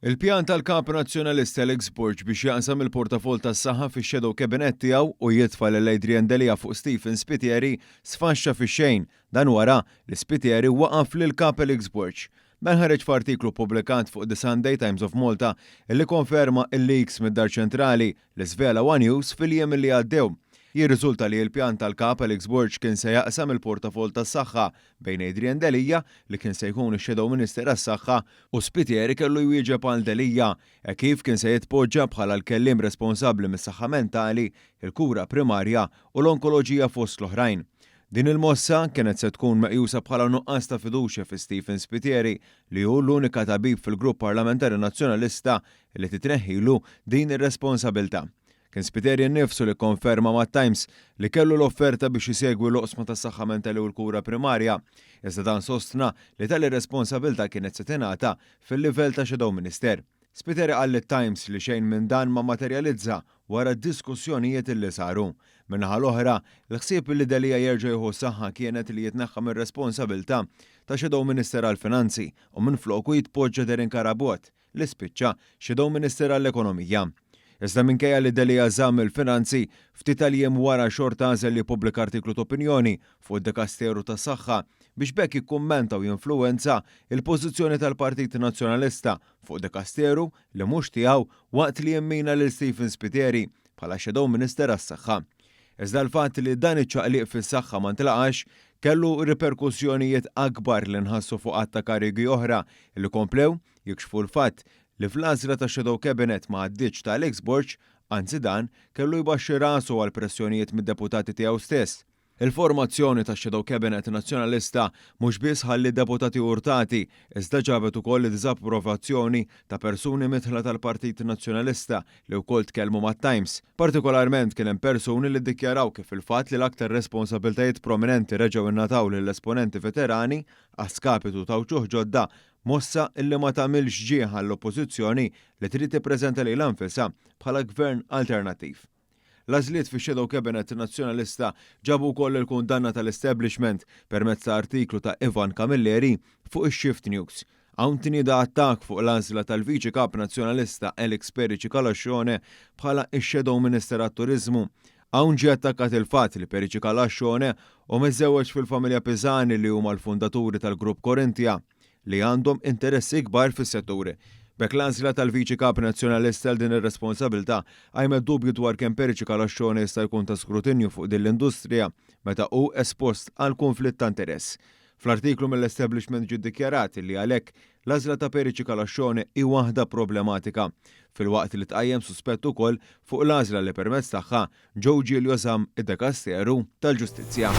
Il-pjan tal-Kap Nazzjonalista Alex Borg biex jaqsam il-portafoll tas-saħħa fix-shadow cabinet tiegħu u jitfa' lil Adrian Delia fuq Stephen Spiteri sfaxxa fix-xejn. Dan wara li Spiteri waqaf lill-Kap Alex Borg. Dan ħareġ f'artiklu ppubblikat fuq The Sunday Times of Malta li kkonferma l-leaks mid-Dar Ċentrali li żvela one News fil-jiem li għaddew. Jirriżulta li l-pjan tal-Kap Alex Borg kien se jaqsam il-portafoll tas-saħħa bejn Adrian Delia, li kien se jkun ix-Shadow Minister għas-Saħħa, u Spiteri kellu jwieġeb għal Delia, hekk kif kien se jitpoġġa bħala l-kelliem responsabbli mis-saħħa mentali, il-kura primarja u l-onkoloġija fost l-oħrajn. Din il-mossa kienet se tkun meqjusa bħala nuqqas ta' fiduċja fi Stephen Spiteri, li hu l-unika tabib fil-Grupp Parlamentari Nazzjonalista li titneħħilu din ir-responsabilità. Kien Spiteri nnifsu li kkonferma mat-Times li kellu l-offerta biex isegwi l-oqsma tas-saħħa mentali u l-kura primarja, iżda dan sostna li tali responsabilità kienet se tingħata fil-livell ta' Shadow Minister. Spiteri qal lit-Times li xejn minn dan ma materjalizza wara d-diskussjonijiet li saru. Min-naħa l-oħra, il-ħsieb li Delia jerġa' jieħu s-saħħa kienet li jitneħħa mir-responsabilità ta' Shadow Minister għall-Finanzi u minfloku jitpoġġa Darren Carabott li spiċċa Shadow Minister għall-Ekonomija. Iżda minkejja li Delia żamm il-Finanzi, ftit tal-jiem wara xorta għażel li jippubblika artiklu ta' opinjoni fuq id-dekasteru tas-saħħa biex b'hekk jikkummenta u jinfluwenza l-pożizzjoni tal-Partit Nazzjonalista fuq dekasteru li mhux tiegħu waqt li jimmina lil Stephen Spiteri bħala Shadow Minister għas-Saħħa. Iżda l-fatt li dan iċ-ċaqliq fis-saħħa ma ntlaqax kellu riperkussjonijiet akbar li nħassu fuq għadd ta' karigi oħra li komplew jikxfu l-fatt li fl-għażla tax-Shadow Cabinet ma għaddietx ta' Alex Borg, anzi dan kellu jbaxxi rasu għall-pressjonijiet mid-deputati tiegħu stess. Il-formazzjoni tax-Shadow Cabinet Nazzjonalista mhux biss ħalliet deputati urtati, iżda ġabet ukoll id-diżapprovazzjoni ta' persuni midħla tal-Partit Nazzjonalista li wkoll tkellmu mat-Times. Partikolarment kien hemm persuni li ddikjaraw kif il-fatt li l-aktar responsabbiltajiet prominenti reġgħu ingħataw lil esponenti veterani a skapitu ta' wċuħ ġodda, mossa li ma tagħmilx ġieħ għall-Oppożizzjoni li trid tippreżenta lilha nfisha bħala gvern alternattiv. L-għażliet fix-shadow cabinet Nazzjonalista ġabu wkoll il-kundanna tal-establishment permezz ta' artiklu ta' Ivan Camilleri fuq ix-Shift News. Hawn tnieda attakk fuq l-għażla tal-Viċi Kap Nazzjonalista Alex Perici Calascione bħala x-Shadow Minister għat-Turiżmu. Hawn ġie attakkat il-fatt li Perici Calascione hu miżżewweġ fil-familja Pisani li huma l-fundaturi tal-Grupp Corinthia. li għandhom interessi kbar fis-settur. B'hekk l-għażla tal-Viċi Kap Nazzjonalista għal din ir-responsabilità qajmet dubju dwar kemm Perici Calascione jista' jkun ta' skrutinju fuq din l-industrija meta hu espost għal kunflitt ta' interess. Fl-artiklu mill-establishment ġie ddikjarat li għalhekk l-għażla ta' Perici Calascione hi waħda problematika, filwaqt li tqajjem suspett ukoll fuq l-għażla li permezz tagħha Joe Giglio żamm id-dekasteru tal-Ġustizzja.